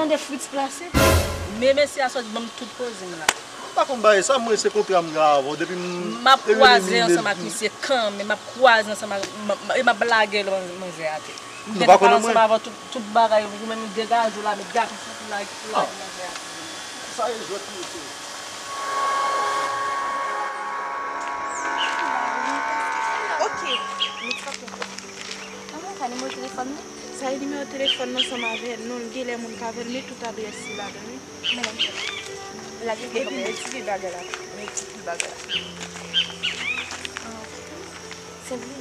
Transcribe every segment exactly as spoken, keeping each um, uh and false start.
Tande Fritz plase. Men mesye a sot ban m tout koze m la. M pa konn bagay sa, mwen se kontra m gen avè w depi m M ap kwaze ansanm ak misye kanmenm, m ap kwaze ansanm ak, m ap, e m ap lage l manzè a tou. M gentan pale ansanm avè w, tout, tout bagay, ou menm degaje w la, met gason sou pou lage, pou lage manzè a tou. Sa e jwèt li ye. Ok, m frape. Mwen ka nimewo telefòn nan? Sa e nimewo telefòn nan ansanm avè non l, genlè moun ka vin, men tout adrès li ladan wi. Men la, m fè. Epi men ti bagay la. Men ti bagay la. Ah, se vre.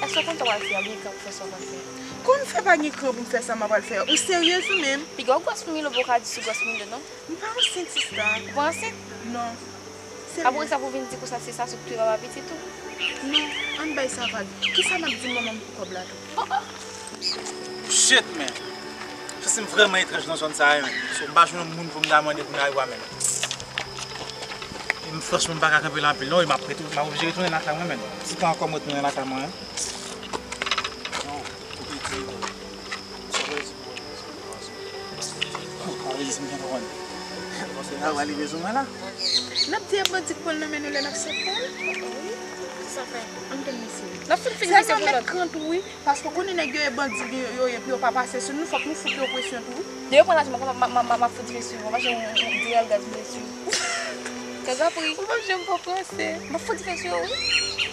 Èske w konn sa w pral fè a, oubyen kran pou fè sa w pral fè a? Konn fè pa gen kran pou m fè sa m pral fè a. Ou seryez ou menm? Piga w gwòs pou Milo, pou w ka di sou gwòs Milo non. M pa ansent sista. Ou pa ansent? Non. Apre sa pou vin di konsa se sa sot touye papa pitit ou. Non, ann bay sa vag. Kisa m ap di manman m pou kòb la tou? Oh, oh. Shit, man. Santi m vrèman etranj nan zòn sa a, man. So, m pa jwenn yon moun pou m ta mande pou m ta rive, man. E m franchman m pa ka kanpe la anpil, non. E m ap retou-, m ap oblije retounen lakay mwen, man. Ti tan ankò m retounen lakay mwen, hein. Sa vle di pou mwen, sa vle di pou mwen. Sa vle di m gen pou mwen. Bon, se la w a li bezwen mwen la. N ap di e bandi k pran l nan men nou lè n ap sot pran l. Wi. Sa fè. Ann tann mesye. N ap fout fini mesye pou lòt. Sèlman met kran tou wi, paske w konnen nèg yo e bandi yo, yo ye pou yo pa pase sou nou, fòk nou fout yo presyon tou wi. Depi yo pran lajan mwen, m ap, m ap, m ap, m ap fout dife sou yo. M ap jwenn yon, yon, yon dirèl gaz m met sou yo. Kèzapri. Ou p ap janm konn franse. M ap fout dife sou yo wi.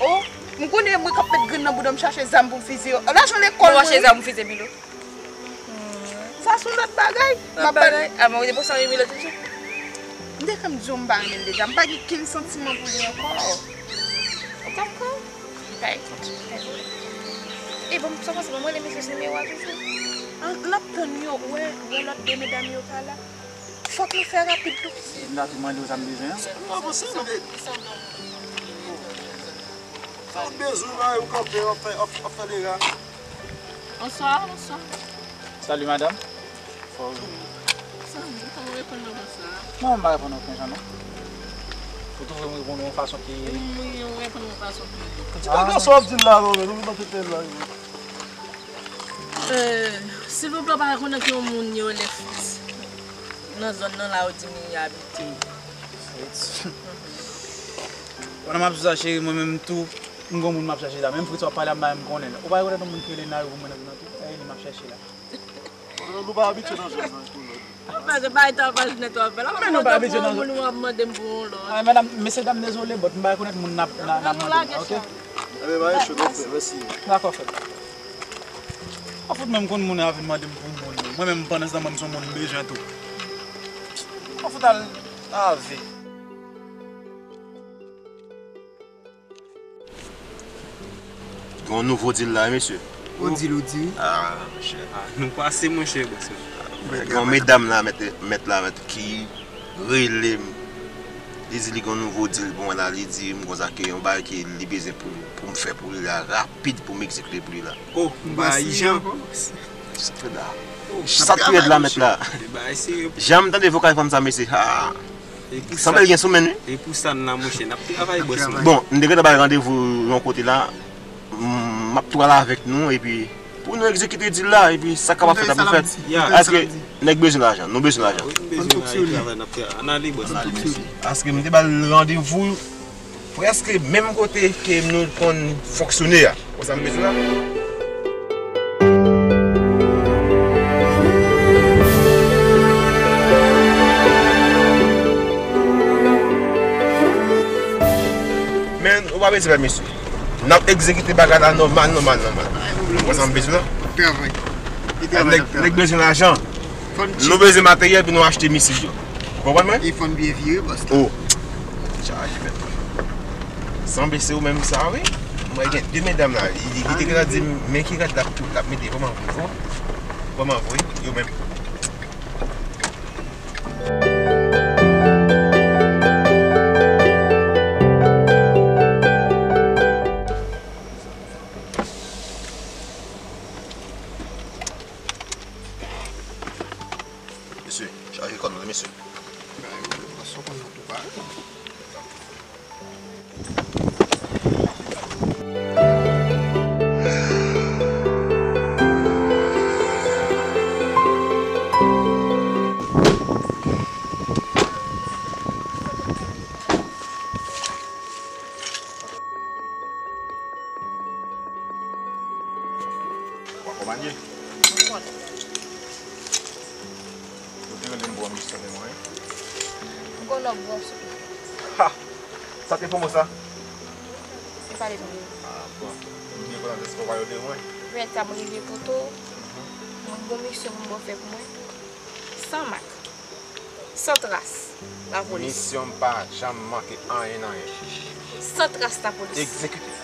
Oh, m konnen mwen k ap met grenn nan bouda m chache zam pou m fiziye yo. Lajan lekòl mwen wi. Ou chache zam pou fiziye Milo. Sa se yon lòt bagay. M ap bay. A, men ou te panse anyen Milo toujou? M te fè m di w m pa renmen l deja. M pa gen kenn santiman pou li ankò. Ou konprann? Bay kont. E bon, sa w panse, ban m rele mesye sou nimewo a toujou? An, n ap tann yo, ou wè, ou wè lòt de medam yo pa la. Fòk nou fè rapid tou. E m ta tou mande w sa m bezwen an. Sa w bezwen, bagay ou kanpe, w ap fè, w ap, w ap fè dega. Bonswa, bonswa. Salut, madame. Sa, ou pa reponn mwen konsa. Non, m pa reponn okenn jan, non. Ou twouve m reponn yon fason ki... Wi, ou reponn yon fason ki... Ti bagay sa w ap di l la, non, men, nou vin nan tete l la, wi. Euh, silvouplè, ou pa rekonèt yon moun yo rele Fritz? Nan zòn nan la, yo di m li abite. Fritz? Pandan m ap di w sa, cheri, mwen menm tou, m gon moun m ap chache la. Menm Fritz w ap pale a, m pa menm konnen l. Ou pa rekonèt yon moun ki rele Nayou pou mwen nan zòn nan tou? E li m ap chache la. Nou pa abitye nan zòn nan pou lòt. Papa, se pa eta paj nèt w ap fè la. Men nou pa abitye nan zòn. Moun w ap mande m pou yon lòt. Ay, medam, mesye dam, dezole, but m pa rekonèt moun n ap, n ap, n ap mande la, ok? Enben, pa gen cho, nou fè, mèsi. Dakò, frè. Ou fout menm konn moun ap vin mande m pou moun, non. Mwen menm, pandan se tan, mwen, m se yon moun m bezwen tou. Ou fout al lave. Gen yon nouvo deal la, wi, mesye. Yon deal ou di wi. Ah, monchè. Ah, nou pase, monchè, bòs mwen. Gen yon medam la, mèt, mèt la, mèt ki rele m. Li di li gen yon nouvo deal pou mwen la. Li di m konsa ke yon bagay ke li bezwen pou, pou m fè pou li la, rapid pou m egzekite pou li la. Oh, m pa ijan. Sa k pi rèd la, mèt la. Jan m tande vokal fanm sa, mesye. Ha! Sanble l gen sou men, wi. E pou sa n la, monchè, n ap travay, bòs mwen. Bon, m te gentan bay randevou yon kote la. M ap tou al avèk nou, epi pou nou egzekite deal la, epi sa k kapab fèt ap fèt. Paske nèg bezwen lajan, nou bezwen lajan. Wi, nou bezwen lajan, travay, n ap travay. Ann ale, bòs mwen. Paske m te ba l randevou prèske menm kote ke nou konn fonksyone a. Wè sa m bezwen la? Men, ou pa bezwen pè, mesye. N ap egzekite bagay la nòmal, nòmal, nòmal. Wè sa m bezwen la? Travay. Nèg, nèg bezwen lajan. Nou bezwen materyèl pou nou achte misil yo. Ou konprann mwen? E fòn byen vire, bòs la. Oh. Chaje, mèt. Sanble se ou menm sa, wi. Mwen gen de medam la. Li, li te gentan di m, men ki rad l ap tou, l ap mete. Kòman vre, vre? Kòman vre? Yo menm. Mesye, chaje kòd nou, mesye. Bay, ou, ou konn nan tou pa. Kòman ye? Mwen konnen. Ou te rele m pou yon misyon de mwen, wi. M konnen w bon sou. Ha! Sa te fò mo sa? Se pale tou. Ah, bon. M byen kontan de se w pale de mwen. Pèt sa m rive poto. Mwen gon misyon pou m fè pou mwen. San mak. San tras lapolis. Misyon m pa janm manke anyen nan anyen. San tras lapolis. Egzekite.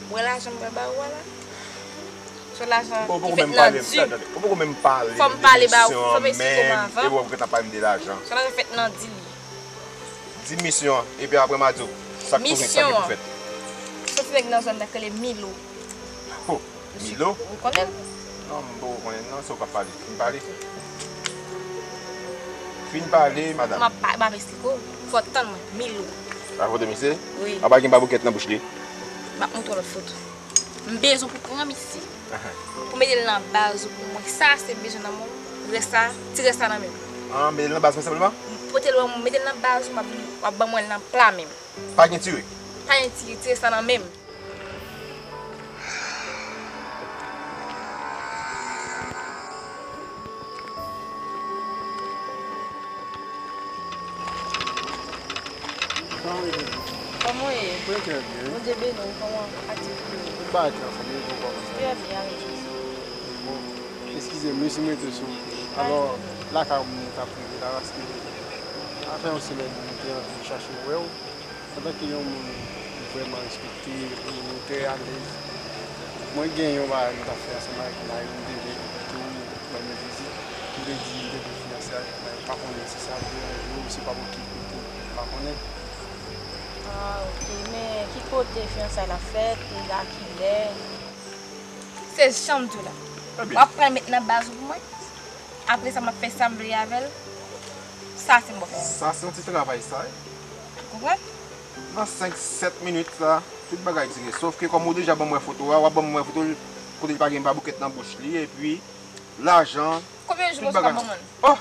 Ou wè lajan m pral ba ou a la? Se lajan ki fèt nan di. Ou poko menm pale, tande, ou poko menm pale de misyon an menm, epi w ap gentan pale m de lajan. Se lajan fèt nan di li. Di misyon an, epi apre m a di w sa k pou fèt, sa k pou fèt. Se yon ti nèg nan zòn nan k rele Milo. Oh, Milo? Ou konnen l? Non, m poko konnen l non, se ou k ap pale. Fin pale. Fin pale, madanm. M ap pa, m ap esplike w. Fò w tann mwen, Milo. A foto misye? Wi. A pa gen baboukèt nan bouch li? M ap montre w lòt foto. M bezwen pou pran misye. Ahan. Pou mete l nan baz ou pou mwen. Sa se m bezwen nan men w. Rès la, ti rès la nan men m. Ah, mete l nan baz mwen senpleman? M pote l, mete l nan baz ou, m ap, w ap ban mwen l nan pla men m. Pa gen tire? Pa gen tire, ti rès la nan men m. Kòman w ye? Mwen trè byen. Bondye beni w, kòman aktivite yo? Tout bagay trè anfòm, e pou w kòman sa? Trè byen, avèk Jezi. Bon, eskize m wi si m rete sou ou. Alò, lakay ou m t ap rive la, paske sa fè yon semèn m te anvi chache wè w. Antanke yon moun m vrèman respekte, yon moun trè alèz, mwen gen yon bagay m t ap fè ansanm avèk Mayo, m te vle pou ban nou vizit. M te di m te vle fiyanse avèk Mayo, m pa konnen si sa ap deranje w, si w p ap okipe tou, m pa konnen. Ah, ok. Men ki kote fiyansay la fèt, e a kilè? Se jan m di w la. W ap pran l met nan baz ou pou mwen. Apre sa, m ap fè sa m vle avè l. Sa se m p ap fè. Sa se yon ti travay sa, wi. Ou konprann? Nan senk, sèt minit la, tout bagay egzekite. Sòf ke kòm ou deja ban mwen foto a, w ap ban mwen foto l, kote li pa gen baboukèt nan bouch li, epi lajan, tout bagay. Konbyen jou w ka ban mwen l? Oh!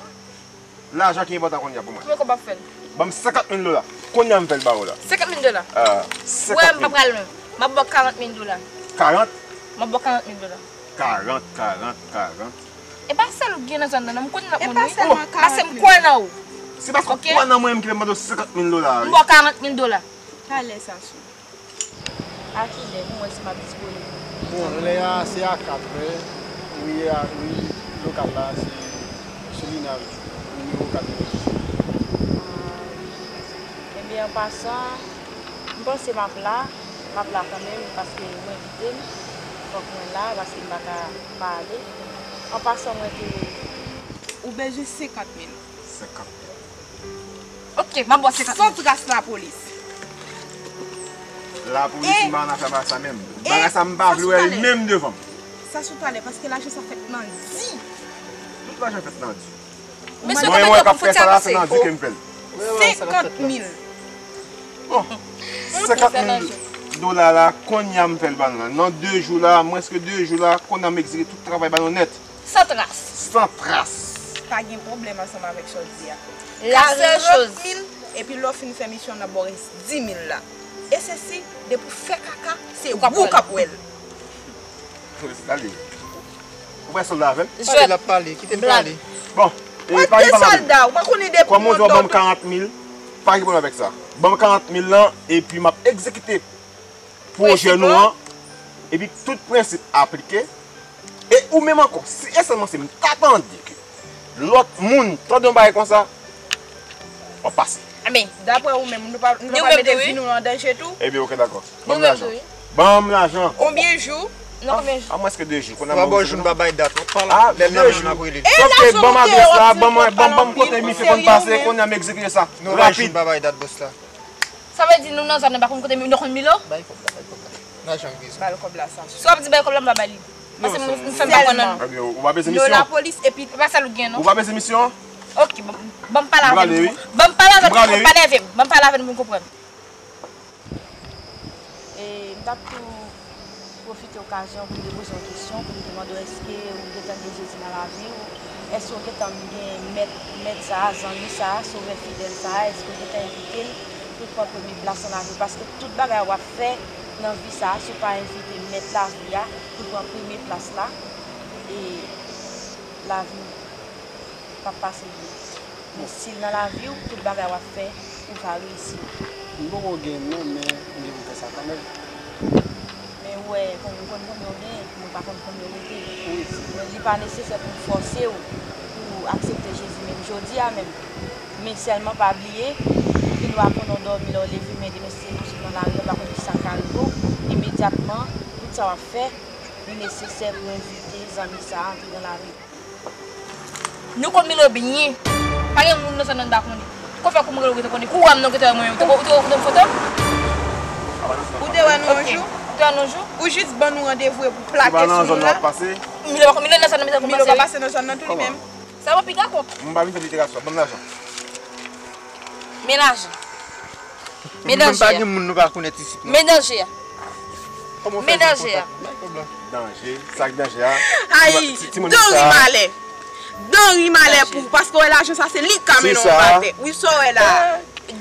Lajan ki enpòtan kounye a pou mwen. Konbyen kòb w ap fè l? Ban m senkant mil dola. Kounye a m fè l ba ou la. Senkant mil dola? Ah, senkant mil. Wè, m pa pral non. M ap ba w karant mil dola. Karant? M ap ba w karant mil dola. Karant, karant, karant. E pa sèl ou gen nan zòn nan, non, m konnen l ap moun wi. Paske m kwè nan ou. Se paske w kwè nan mwen menm ki fè m mande w senkant mil dola, wi. M ba w karant mil dola. Talè sa sou. A kilè pou mwen si m ap disponib? Bon, lè a se a kat è, wi, a, wi, lokal la se Soulinal, nimewo kat. Ah, wi. Ebyen, an pasan, m panse m ap la, m ap la kanmenm, paske ou envite m, fòk mwen la, paske m pa ka pa ale. An pasan, mwen te... Ou bezwen senkant mil. Senkant mil. Ok, m ap ba w senkant mil. San tras lapolis. Lapolis, m pa nan afè bagay sa menm. Bagay sa, m pa vle wè l menm devan m. Sa sou talè, paske lajan sa fèt nan di. Tout lajan fèt nan di. Mesye, mwen wè k ap fè sa la, se nan di ke m fè l. Senkant mil. Bon, senkant mil dola la, kounye a m fè l ba nou la. Nan de jou la, mwens ke de jou la, kounye a m egzekite tout travay ba nou nèt. San tras. San tras. Pa gen pwoblèm ansanm avèk sa w di a. La menm choz. Karant mil, epi lè w fin fè misyon an, n ap ba w rès di mil la. E se si, depi w fè kaka, se ou k ap wè l. Ou wè sòlda avè l? Pale, l ap pale, kite l pale. Bon, e pa gen pwoblèm. Sòlda, ou pa konnen depi... Kòm ou di w ban m karant mil, pa gen pwoblèm avèk sa. Ban m karant mil lan, epi m ap egzekite pwojè nou an, epi tout prensip aplike. E ou menm ankò, si e sèlman si m ta tande ke lòt moun tande yon bagay konsa, w ap pase. Daprè ou menm, nou pa, nou pa pral mete vi nou an danje tou? Ebyen, ok, dakò. Ban m lajan. Ban m lajan. Konbyen jou? Nan konbyen jou? A mwens ke de jou. Kounye a m ba w jou, m pa bay dat. Lè l nan men nou n ap rele l. Sòf ke ban m adrès la, ban m, ban m, ban m kote misye konn pase, kounye a m egzekite sa. Nou bay jou, m pa bay dat, bòs la. Sa vle di nou nan zòn nan pa konn kote, nou konn Milo? Bay kòb la, bay kòb la. Lajan m bezwen. Ba l kòb la sa. Si w ap di bay kòb la, m pa bay li. Paske m, m fè m pa konn nan. Ebyen, ou pa bezwen misyon. Yo lapolis, epi pa sèl ou gen, non. Ou pa bezwen misyon? Ok, ban m, ban m pale avè l. M prale, wi. Ban m pale avè l, pa nève m. Ban m pale avè l pou m konprann. E, m t ap tou pwofite okazyon pou m te poze yon kesyon, pou m te mande w èske ou gentan gen Jezi nan lavi w? Èske w gentan gen mèt, mèt sa a, zanmi sa a, sovè fidèl sa a, èske w gentan envite l pou l pran premye plas nan lavi w? Paske tout bagay w ap fè, Nan vi sa a, si w pa envite mèt lavi a pou l pran premye plas la, e lavi w p ap pase byen. Men si l nan lavi w, tout bagay w ap fè, ou va reyisi. M poko gen non, men m gen pou fè sa kanmenm. Men ou wè, kon, ou konn konbyen w genyen, men ou pa konn konbyen w rete. Wi. Men li pa nesesè pou m fòse w pou w aksepte Jezi menm jodi a menm. Men sèlman pa bliye, ou gen dwa konn w dòmi lè w leve, men demen se ou sot nan lari a, ou pa konn kisa k ka rive w. Imedyatman, tout sa w ap fè, li nesesè pou w envite zanmi sa a antre nan lavi w. Nou konn Milo byen. Pa gen moun nan zòn nan n pa konnen. Kou fè kou m rele w, ou gentan konnen. Kou wè m nan, ou gentan wè mwen menm. Ou te, ou te, ou te fè foto? Ou te wè nou yon jou? Ou te wè nou yon jou? Ou jis ban nou randevou e pou plake sou nou la? Milo, Milo nan zòn nan, Milo pa pase nan zòn nan tou li menm. Sa w pi dakò. M pa vin fè literati, ban m lajan. Men lajan. Men danje a. Menm pa gen moun nou pa konnen isit, non. Men danje a. Men danje a. Danje, sa k danje a. Ay, Dori malè. Dori malè pou, paske wè lajan sa se li k ka mennen w batè. Wi, sa w wè la.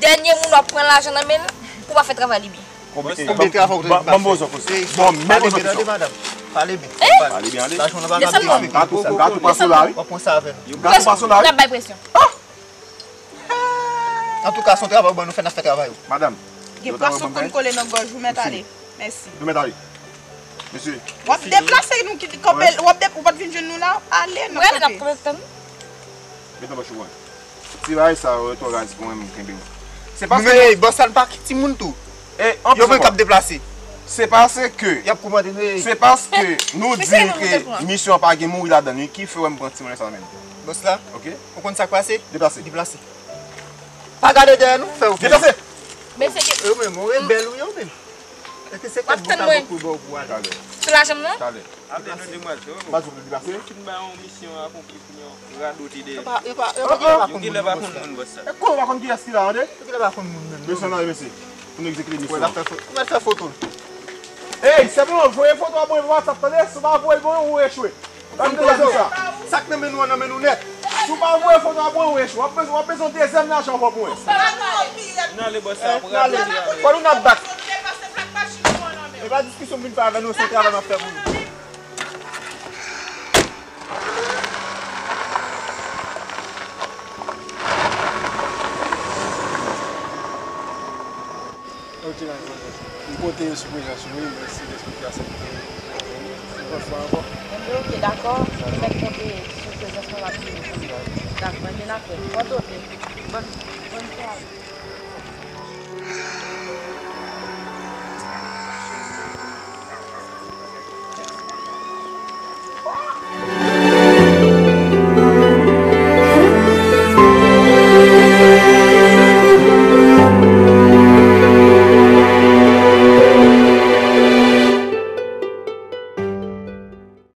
Dènye moun w ap pran lajan nan men l, pou w pa fè travay li byen. Konbyen travay ou te pase? Bon, men pale byen, tande, madanm. Pale byen. Pale byen, ale. Lajan w pa ka pase avè m. M ka tou pase w la, wi. W ap pran sa avè nou. M ka tou pase w la, wi. N ap bay presyon. Antouka, se yon travay ou ban nou fè, n ap fè travay ou. Madanm, gen pwason konn kole nan gòj ou, mèt ale. Mèsi. Nou mèt ale. Mesye. W ap deplase, nou ki kanpe, w ap de-, ou pa t vin jwenn nou la, ale, n ap kanpe. Mete manch ou pran. Ti bagay sa yo, Reto Raz, pou mwen, m kenbe w. Se paske nou, ey, bòs la, n pa ki timoun tou. Yo menm k ap deplase. Se paske, y ap komande nou, ey. Se paske nou di m ke misyon an pa gen mouri ladan l, wi, ki fè w wè m pran timoun sa menm. Bòs la? Ok. Ou konn sa k pase? Deplase. Deplase. Pa gade dèyè nou, fè yo fè. Deplase! Men se ke yo menm, yon rebèl ou ye, ou menm. Èske se kèk bout a bòk pou ba w pou ale? Sou lajan m nan? Talè. Ap de nou demwazèl, wi. Ba di w deplase. Fin ba yon misyon akonpli pou yon radote dèyè. Yo pa, yo pa, yo pa genlè pa konn moun, bòs la. E kou yo pa konn kiyès ki la, tande? Yo genlè pa konn moun menm. Mesye, ann ale, mesye. Pou nou egzekite misyon an. Wè, l ap fè foto. Ey, senpleman, voye foto a mwen WhatsApp, tande? Si w pa voye l mwen, ou echwe. Gade dezyèm sa. Sa k nan men nou an, nan men nou nèt. Si w pa voye foto a mwen, w echwe. W ap bezwen, w ap bezwen dezyèm lajan ankò pou mwen. N ale, bòs la, pou n ale. Fò nou n ap bat. E pa diskisyon m vin fè avè nou, se travay m ap fè pou nou. Ok, dakò. M konte sou prezans ou, wi, mèsi dèske w te aksepte. Yon lòt fwa ankò. Enben, ok, dakò. Ou mèt konte sou prezans mwen, m ap vini. Dakò, enben, n ap wè. Bòn, ok. Bòn, bòn travay.